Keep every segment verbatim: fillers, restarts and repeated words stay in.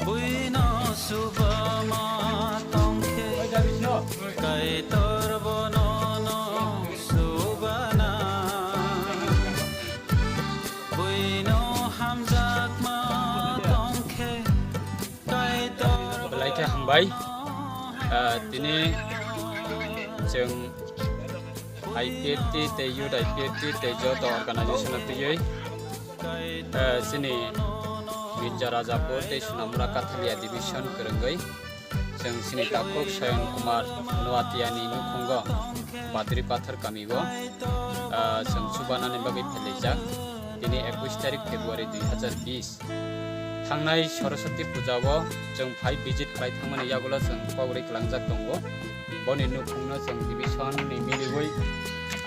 Buino subama tongkhe, Kaitor bono no subana. Buino hamjakma tongkhe, Kaitor Belai khe hambai. Ah, tini chwng I P F T tei Youth I P F T tei joto organization-o twiwi, eh, chini Mirja Rajapur tei Sonamura Kathalia division kwrwngwi chwng chini takhuk Sayan Kumar Noatiani nukhungo Badri Pathar kamio, eh, chwng chubanani bagwi phailaijak. Tini ekush tarik February dui hazar bis. Thangnai Saraswati puja o chwng phai visit khlai thangmani yagulo chwng kok rwi kwlangjak tongo. Boni nukhungno chwng division ni miliwi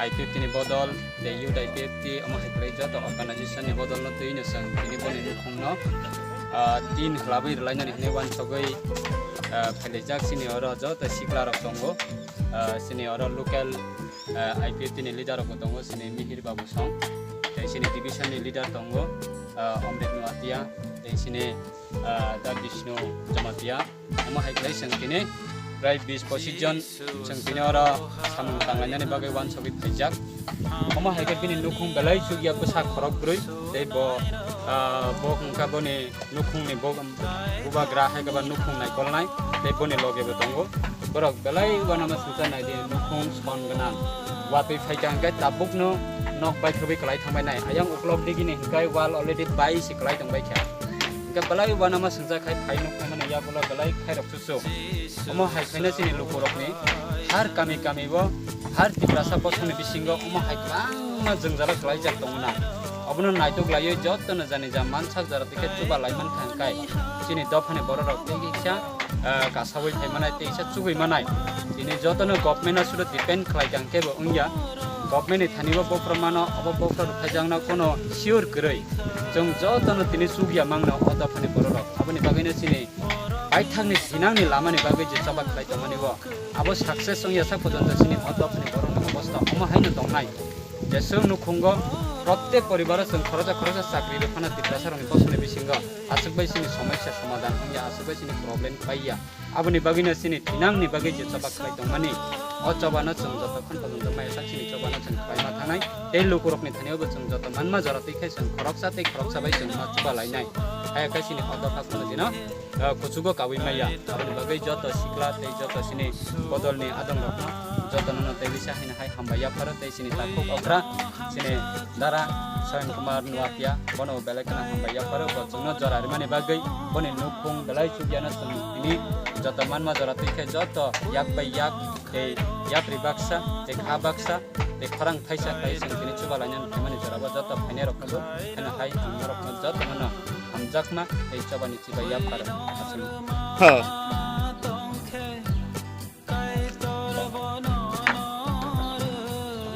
I P F T ni bodol tei Youth I P F T omo hai kwlai joto organization ni bodol no twi no chwng tini boni nukhungno, ah, tin hwlabwi rwlainani hinwi uansugwi, ah, phailaijak. Chini oro joto sikla rok tongo, ah, chini oro local, ah, I P F T ni leader rok bo tongo, chini Mihir Babu Song, tei chini division ni leader tongo, ah, Amrit Noatia, tei chini, ah, Da Bishnu Jamatia. Omo hai khlai chwng tini prai bis pochis jon chwng tini oro samung tanglainani bagwi uansugwi phaijak. Omo hai khe bini nukhung belai chukya bwsa khorok brwi tei bo, ah, bo wngkha boni nukhungni bo, bubagra hai khe ba nukhung naikolnai tei boni loge bo tongo. Borok belai uanama swngcharnai di nukhung son gwnang. Watwi phaikha hwnkhe tabukno nok baithogwi kwlai thangbainai. Ayang uklok digini hwnkhe wall already bai se kwlai tongbaikha. Hwnkhe belai uanama swngjak khai phai nuk phaimani yagulo belai khairok chuchu. Omo hai khaina chini lukurokni har kami kami o har Tiprasa bosongni bisingo omo hai kwbangma jwngjalo kwlaijak tongna. Obono naitok laiwi jotono jani ja mansak jora tei khe chuba lai mankha hwnkhe chini dophani bororok tei kisa, ah, kasawi phai manai tei kisa chugui manai. Tini jotono government-o sudo depend khlai kha hwnkhe bo wngya. Government-ni thani bo bophra mano, obo bophra rwphaijakno kono sure kwrwi. Chwng jotono tini chugya mangno o dophani bororok. Aboni bagwino chini paithakni thinangni lamani bagwi je choba khlai tongmani bo, abo success wngya sak pojonto chini o dophani borokni obostha omo haino tongnai. Jeswk nukhungo, prottek poribaro chwng khoroksa khoroksa chakri rw phano Tiprasarokni bosongni bisingo aswk bai chini somosya somadhan wngya, aswk bai chini problem paiya. Aboni bagwino chini thinangni bagwi je choba khlai tongmani, o chobano chwng jotokhon pojonto maya sak chini chobano chwng khlaima thangnai. Tei lukurokni thanio bo chwng joto manma jora twi khe chwng khoroksa tei khoroksa bai chwng ma chuba lainai. Haya khe chini o dopha phano dino, ah, kuchugo kaui maya. Aboni bagwi joto sikla tei joto chini bodolni adongrokno jotono no tei bisa haino hai hambai yapharo tei chini takhuk okra chini dara Sayan Kumar Noatia bono belai kheno hambai yapharo bo chwngno jora rimani bagwi boni nukhung belai chubyano chwng tini joto manma jora twi khe joto yak bai yak tei yapri baksa tei kha baksa tei khorang thaisa khlai chwng tini chuba lainani phaimani jorabo joto phainairokno bo kheno hai ang norokno jotono no hamjakma tei chobani chibai yapharo aswk. Ha.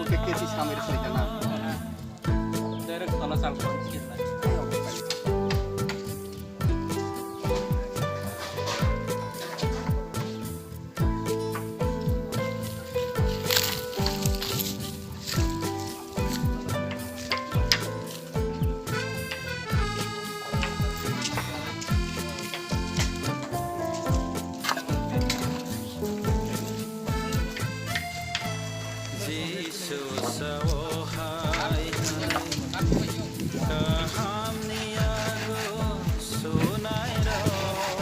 Oke, kesi samir sini kana. Direct tola sal. Jisu sao hai hai, kahamni yago sunai rok,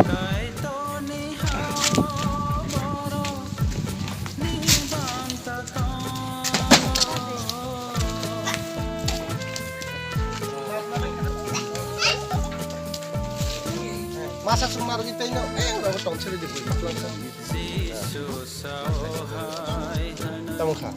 Kaitorni hao borok ni bangta tongo. Masa sung marok itai no, eh, ro tong seri di bui. Tamo kha.